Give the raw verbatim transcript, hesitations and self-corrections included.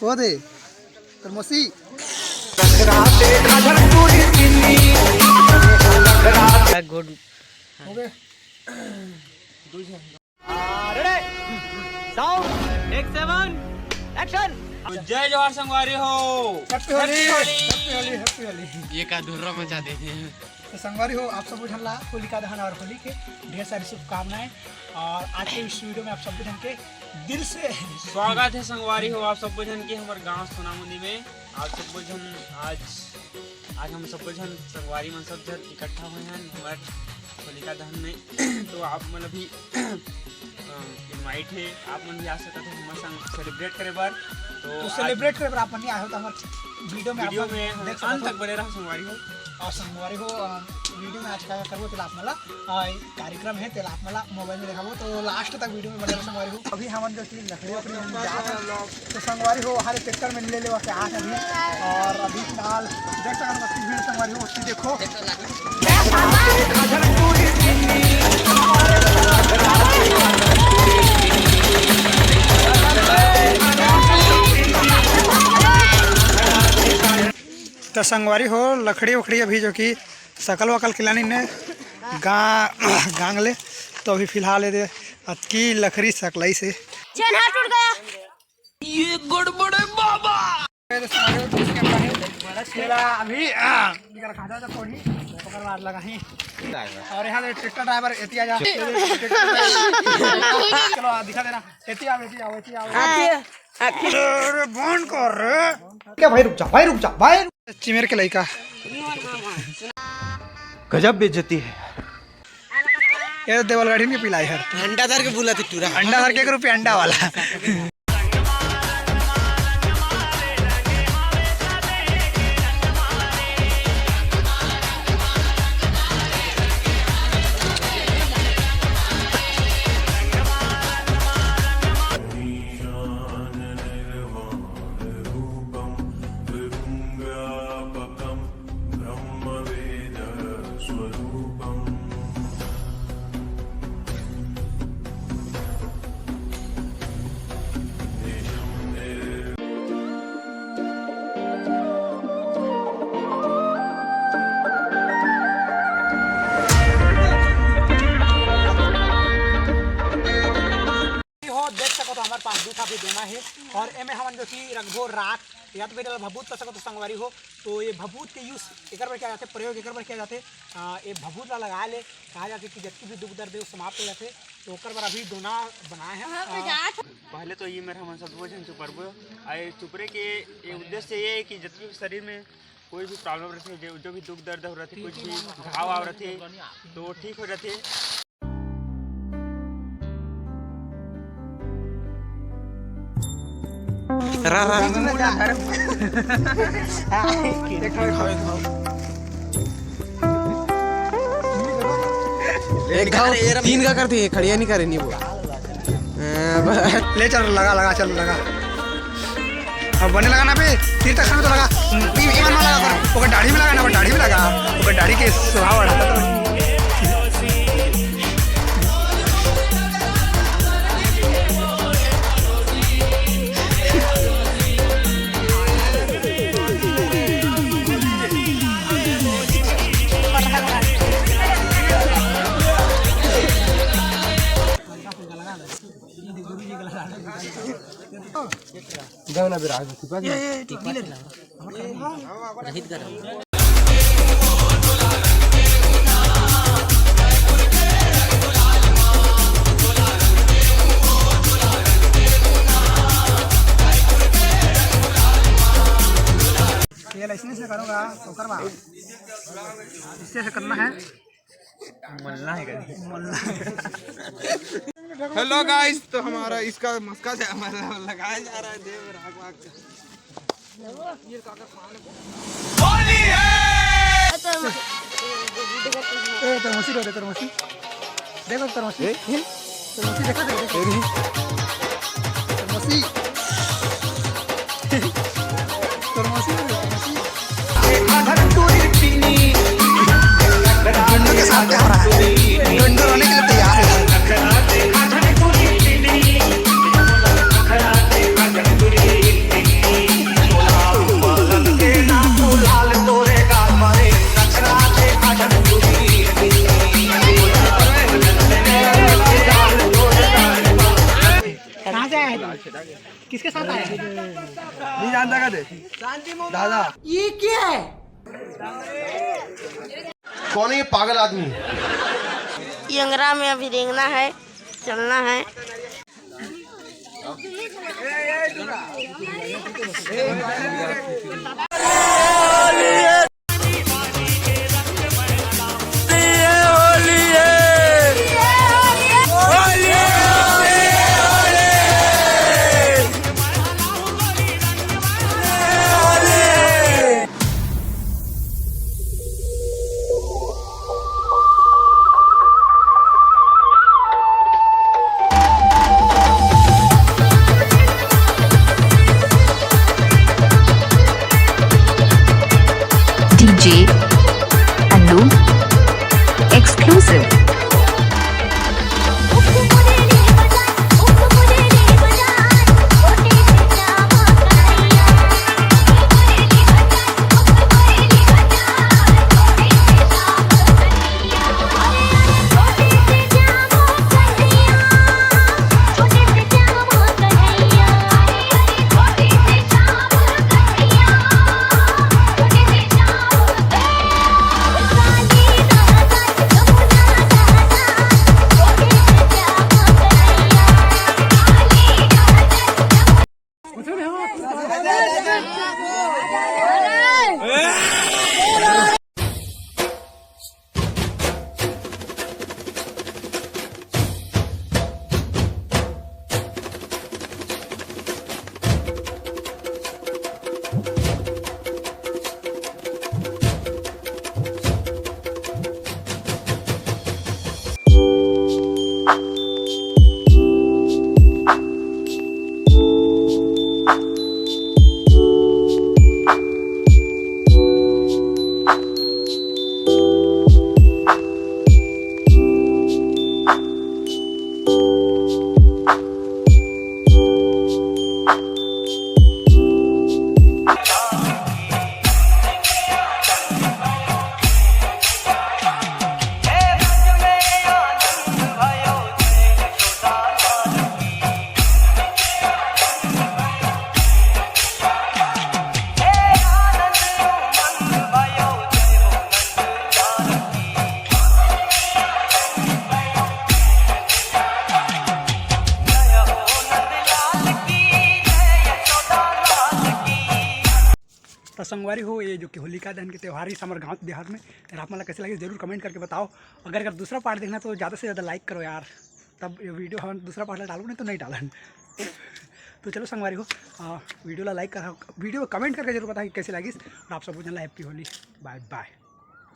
वो दे, तर मौसी। गुड। हो गए। Ready, sound, take seven, action। जय जोहार संगवारी हो। Happy Holi, happy Holi, happy Holi. ये का धुर्रा मचा दे। तो संगवारी हो, आप सब झन ला होलिका दहन और होली के ढेर सारी शुभकामनाएं। और आज के इस वीडियो में आप सब झन के दिल से स्वागत है संगवारी हो, आप सब झन के हमर गांव सोनामुंदी में। आप सब झन आज, आज हम सब झन संगवारी मन सब झन इकट्ठा हुए हैं हमर होलिका दहन में। तो आप मन अभी इनवाइट है, आप मन भी आ सकते हो हमारे संग सेलिब्रेट करे बर। तो तो आज सेलिब्रेट करे बर आप मन नहीं आए हो तो हमारे वीडियो में आप वीडियो मन में देख सकते अंत हो। तक बने रहो संगवारी हो। और संगवारी हो, अ, वीडियो में आज का करबो तेला आप मन ला, अ, कार्यक्रम है तेला आप मन ला मोबाइल में देखाबो, तो लास्ट तक वीडियो में बने रहो संगवारी हो। अभी हमन जो कि लकड़ी वकड़ी हम जात हन, तो संगवारी हो हर ट्रैक्टर में ले लेवा के आज अभी। और अभी फिलहाल देख सकत हो, भीड़ संगवारी हो, ओती देखो। तो संगवारी हो, लकड़ी वकड़ी अभी जो कि सकल वकल किलानी ने गा-, गांग ले, तो अभी फिलहाल ये दे अतकी लकड़ी सकलाई से। चेन हाथ टूट गया। ये गड़बड़ है बाबा। ये तो सारे दोस्त के पास है। तेरा अभी, आ, निकल खा जाता थोड़ी, ओकर बाद लगा ही। और यहाँ से ट्रैक्टर ड्राइवर एती आ जा। चलो, आ, दिखा देना। एती आओ, एती आओ, एती आओ। अरे, बंद कर रे। क्या भाई, रुक जा, भाई, रुक जा, भाई। चिमेर के लइका। गजब बेइज्जती है। ये तो देवलगढ़ी में पिलाई है। अंडा धर के बोला थे टूरा। अंडा धर के एक रुपया अंडा वाला। हो, देख सकत हो, हमारे पास दू ठा भी दोना है और एमे हमन जो कि रखबो राख, या तो फिर एला भभूत कर सकत हो संगवारी हो। तो ये भभूत के यूज एकर बर किया जाथे, प्रयोग एकर बर किया जाथे, आ, ये भभूत ला लगा ले, कहा जाथे कि जतकी भी दुख दर्द है वो समाप्त हो जाथे। तो ओकर बर अभी दोना बनाए हैं। हाँ, आ, पचास। पहले तो ये मेर हमन सब झन चुपरबो, आ ये चुपरे के ये उद्देश्य ये है कि जतकी भी शरीर में कोई भी प्रॉब्लम रहथे, जो, जो भी दुख दर्द हो रहथे, कुछ भी घाव आव रहथे, तो ठीक हो जाथे। रा, रा, रा। एक घाव, तीन का करती है, खड़िया नहीं करे, नहीं बोल। ले चल, लगा, लगा, चल, लगा। अब बने लगा ना बे, तीर तक खाना तो लगा। ई, ई मन में लगा कर, ओकर दाढ़ी में लगा ना, ओकर दाढ़ी में लगा, ओकर दाढ़ी के सुहाव बढ़ाता तो। जाओ ना, विराट, टिपा दे। ये, ये, टिपा दे। रहित कर। ये लाइसेंस से करूँगा, ओकर बाद इससे ऐसे करना है। मलना है कभी। मलना है। हेलो गाइस, तो हमारा इसका मस्का से हमारा लगाया जा रहा है देव राग वाग का। होली है। ए, तर मौसी रो दे, तर मौसी। देखो, तर मौसी। ए, ए? तर मौसी, देखो, देखो, देखो। ए, नहीं। तर मौसी। तर मौसी, तर मौसी। डुंडू के साथ क्या हो रहा है? डुंडू रोने के लिए तैयार है। किसके साथ आया है? नहीं जानता का दे। दादा। ये क्या है? कौन है ये पागल आदमी? यंगरा में अभी रेंगना है, चलना है। D J Anu exclusive। त संगवारी हो, ये जो कि होलिका दहन के त्यौहार हे हमर गाँव बिहार में, यार आप मन ला कैसे लगे जरूर comment करके बताओ। अगर, अगर दूसरा part देखना तो ज़्यादा से ज़्यादा like करो यार, तब ये video हम दूसरा part ला डालबो, नहीं तो नहीं डालन। तो चलो संगवारी हो, आ, video ला like करा, video comment करके जरूर बताओ कि कैसे लगिस, और आप सब जन ला happy होली, bye bye।